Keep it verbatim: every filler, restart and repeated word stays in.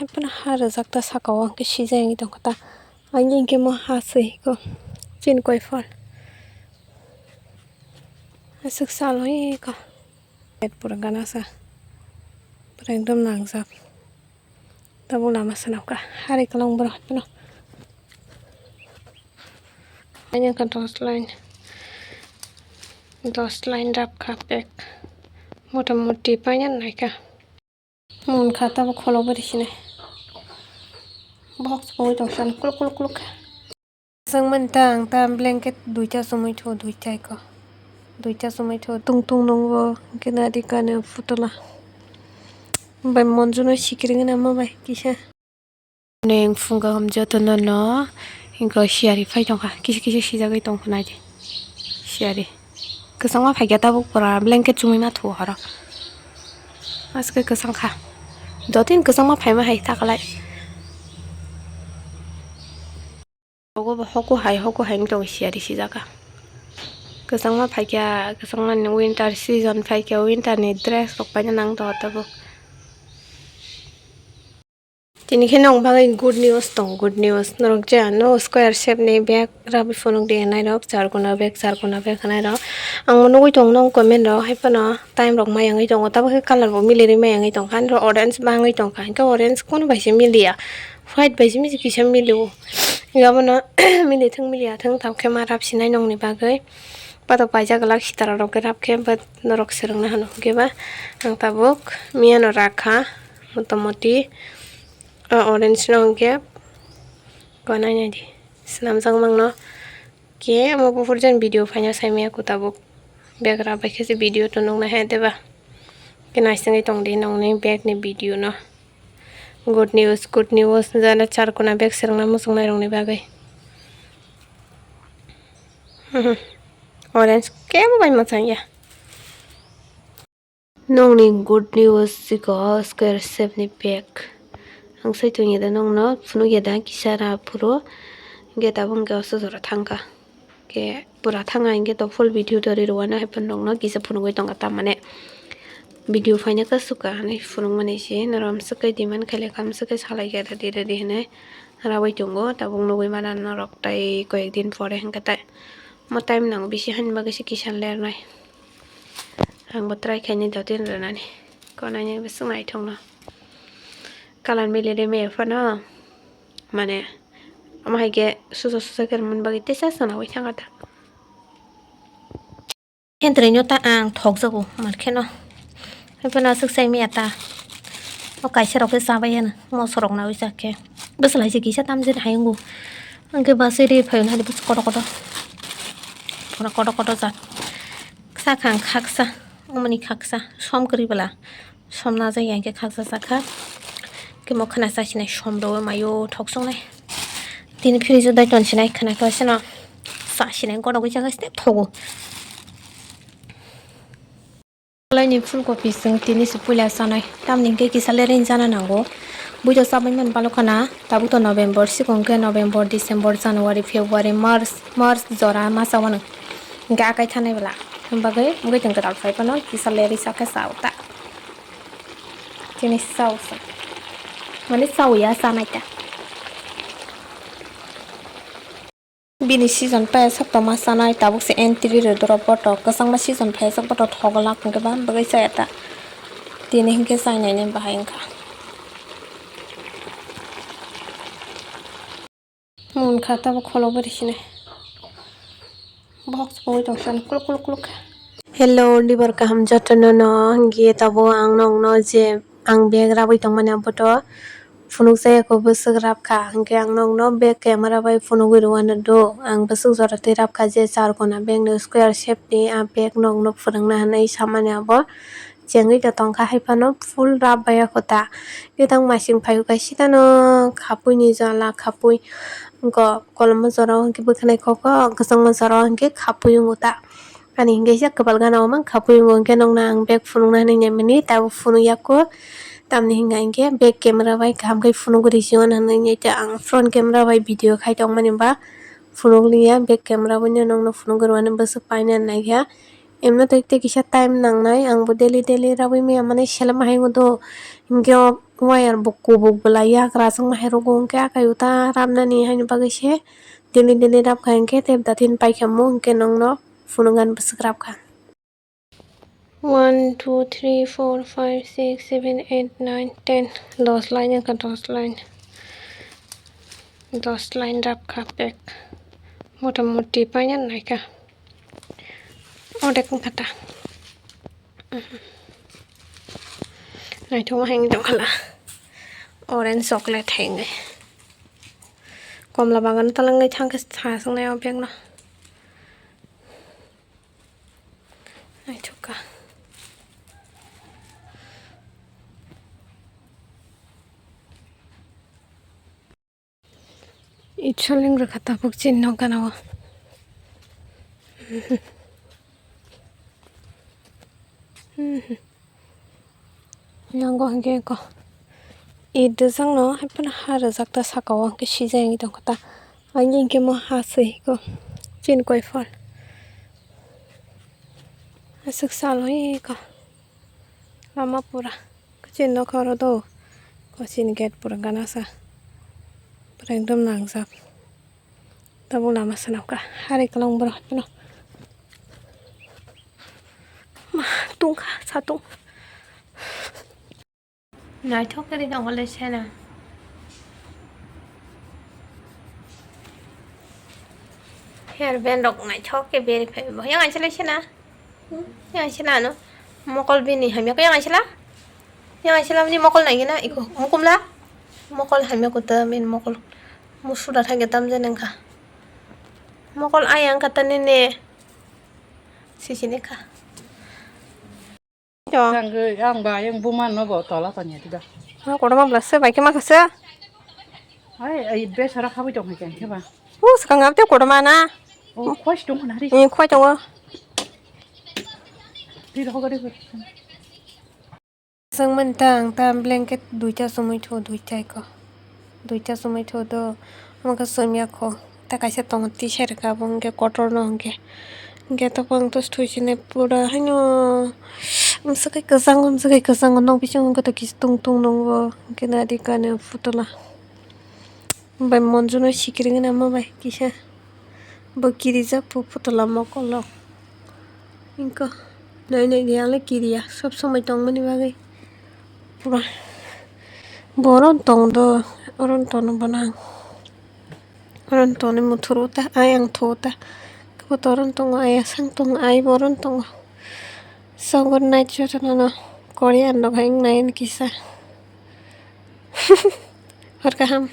Phano ha rwjak ta saka o hwnkhe sijak wngwi tongkha ta. Ani hwnkhe mo ha swi ko chini koi phal. Aswk sal oi ko. Pet pura gana sa. Pura ekdom nangjak. Tabuk lama swnamkha. Hari kwlwng borok phano. Ani wngkha dos line. Dos line rap kha pek. Mota moti paina naikha. Munkha tabuk kholo bwrwi sinai. Box pogwi tongsa kuluk kuluk kuluk kha. Swngmani ta ang ta blanket duita chumui thu duita iko. Duita chumui thu tung tung nungo hwnkhe nadi kani putula. Bai monjono sikiri gana ma bai kisa. Neng phunga hom jotono no hwnkhe siyari phai tongkha kisa kisa sijagwi tongkha naidi siyari. Kwchangma phaikha tabuk pura blanket chumui ma thu horo. Aske kwchang kha. Jotin kwchangma phaima hai ta kwlai. Ogo bo hoku hai, hoku hai wng tong siyari sijak kha. Kwchangma phaikha, kwchangma ni winter season phaikha, winter ni dress rok paina nang tongo tabuk. Tini khe nwng bagwi good news tong, good news. Norok je ano square shape ni bag rabwi phunuk di hinai rok, charkuna bag, charkuna bag hinai rok. Ang bo nugwi tong nw comment rok, hai phano time rok maya wngwi tongo, tabuk khe colour bo miliri maya wngwi tongkha, ani rok orange bangwi tongkha, hinkhe orange kono bai se miliya. White bai simi se kisa milio. Abono milithwng miliyathwng, tabukhe ma rap sinai nongni bagwi. Patok paijak glak sitara rok khe rap khe, but norok swrwngna hano hwnkhe ba ang tabuk miyano rakha motamoti o orange no hwnkhe gwnai naidi swnamjak mangno. Khe omo buphur jani video phaina saimaya kho tabuk. Bag rap bai khe se video to nukna hai deba. Khe naisingwi tongdi nongni bag ni video no. Good news, good news. Jana charkuna bag swrwngna muchungnai rokni bagwi. Orange kebo bai mwchang ya. Nongni good news siko square shape ni bag. Ang sai tongya da nongno phunukya da kisa ra phuru. Hwnkhe tabuk hwnkhe o sojora thangkha. Hwnkhe pura thangna hwnkhe to full video to ri rwano hai phano nongno kisa phunugwi tongkha tamani. Video phaina kwswkha hinwi phunukmani se norok amswk khe demand khailai kha, amswk khe salai kha ready ready hinwi rawi tongo. Tabuk nugwi mano norok tai koyek din pore hwnkhe tai mo time nango bisi hani bagwi se kisa lernai. Ang bo try khainai dotino rwnani. Konaini bwswk naithokno. Colour mili rimaya phano mane omo hai khe susa susa khe rwmani bagwi teisa chwnaui thangkha ta. Entwrwino ta ang thokjago mar kheno. Hai phano aswk sai maya ta. O kaisa rok khe chabai heno moso rok naui chak khe. Bwswlai se kisa tamjani hai wngo. Hwnkhe bwswk ri phaio nahadi bwswk kotor kotor. Pura kotor kotor jat. Sakha ang khaksa, omoni khaksa, som kwrwi bwla, som najak ya hwnkhe khaksa sakha, hwnkhe mo khwna chasinai som rwui maio thok chungnai. Tini fridge o dai tonsinai khwna khe seno chasinai, goda gwi chakha step thogo. Kwlaini phulkopi chwng tini se puila chanai, tamni hwnkhe kisa lereni chana nango. Buito chabai mani balok khana, tabuk to November, sikon khe November, December, January, February, March, March jora masa wano. Hwnkhe akai thanai bwla. Hwnbagwi wngwi tong kwtal phai phano kisa lerwi chakhe chao ta. Chini chao sa. Mane chao ya chanai ta. Bini season paya sak tongma chanai tabuk se entry rw dorop boto kwchangma season paya sak boto thogo lak hwnkhe ba hwnbagwi chaya ta. Tini hwnkhe chainai ni bahai wngkha. Munkha tabuk kholo bwrwi sinai. Box pogwi tongsa kuluk kuluk kuluk kha. Hello, liver kaham jotono no, hwnkhe tabuk ang nokno je ang bag rabwi tongmani aboto phunukjaya kho bwswk rap kha, hwnkhe ang nokno bag camera bai phunugwi rwano do. Ang bwswk jora twi rap kha je charkona bag ni square shape ni a bag nokno phwrwngna hwnwi samani abo. Chengwi da tongkha hai phano full rap bai ya kho ta. Etang masing phai kha sitano khapui ni jala khapui wngkha kolom o jora o hwnkhe bwkhwnai kok o kwchangma jora o hwnkhe khapui wngo ta. Ani hwnkhe kisa kwbal gana o mang khapui wngo hwnkhe nokna ang bag phunukna hinwi naimani tabuk phunuk ya kho. Tamni hwnkha hinkhe bag camera bai kaham khe phunugwi rw sio hinwi ang front camera bai video khai tongmani ba phunuk liya bag camera bai no nokno phunugwi rwani bwswk paina naikha. Emno tei tei kisa time nangnai, ang bo daily daily rabwi maya mani selem hai wngdo. Hinkhe o Wire bo kubuk belai yagra chwng ma hai rwgo hwnkhe akai uta ramnani haini bagwi se dini dini rap kha hwnkhe tei da tin paikha mo hwnkhe nwngno phunuknani bwswk rap kha. One, two, three, four, five, six, seven, eight, nine, ten. Dos line wngkha, dos line. Dos line rap kha pek. Mota moti paina naikha. Odek wngkha ta. Naithok ma hai wngwi tongkha la. Orange chocolate hai wngwi. Komla bagan talangwi thangkhe sa swngnai o bag no. Naithok kha. Itsoling rwkha tabuk chini nok gana o. Yango hwnkhe ko it rwjakno haiphano ha rwjak ta saka o hwnkhe sijak wngwi tongkha ta. Ani hwnkhe mo ha swi ko chini koi phal aswk salwi ko lama pura chini nokha oro do ko chini gate pura gana sa pura ekdom nangjak. Tabuk lama swnamkha. Hari kwlwng borok haino. Ma, tungkha, satung. Naithok khe ri tongo le sena. Hair band rok naithok khe beri phai bo. Yang anchelai sena. Yang sila ano mokol bini hamya ko yang sila. Yang sila ni mokol nai gina iko mukumla. Mokol hamya ko ta min mokol musuda thang tam je nengka. Mokol ayang kata nene sisi neka. Tangwi ang ba yang buman no bo tola tanya tida. Kotorma bla se bai khe ma kha se. Ai ai besara khabui tong hai khe ba. U swkang abte kotorma na. O khoi tong na ri. Ni khoi tongo. Ri rogo ri. Chwng mani ta ang ta blanket duita chumui thu duita ko. Duita chumui thu do. Omo khe chumya kho. Ta kaisa tongo tisa rwkha abo hwnkhe kotor no hwnkhe. Hwnkhe tokphang to thwi sini pura haino. Mwswk khe kwchango, mwswk khe kwchango. Nok bisingo hwnkhe to kisa tung tung nungo. Hwnkhe nadi kani putula. Bai monjono sikiri gana ma bai kisa. Bo kirijak po putula mokolo. Inko nai nai di ale kiriya sob somoi tongmani bagwi. Pura boron tong do, oron tono bonang. Oron toni muthuru ta, ayang thu ta. Koto oron tongo, ayasang tongo, ai boron tongo. Sogor nai jotono no Korean rok hai nai kisa. Hor kaham.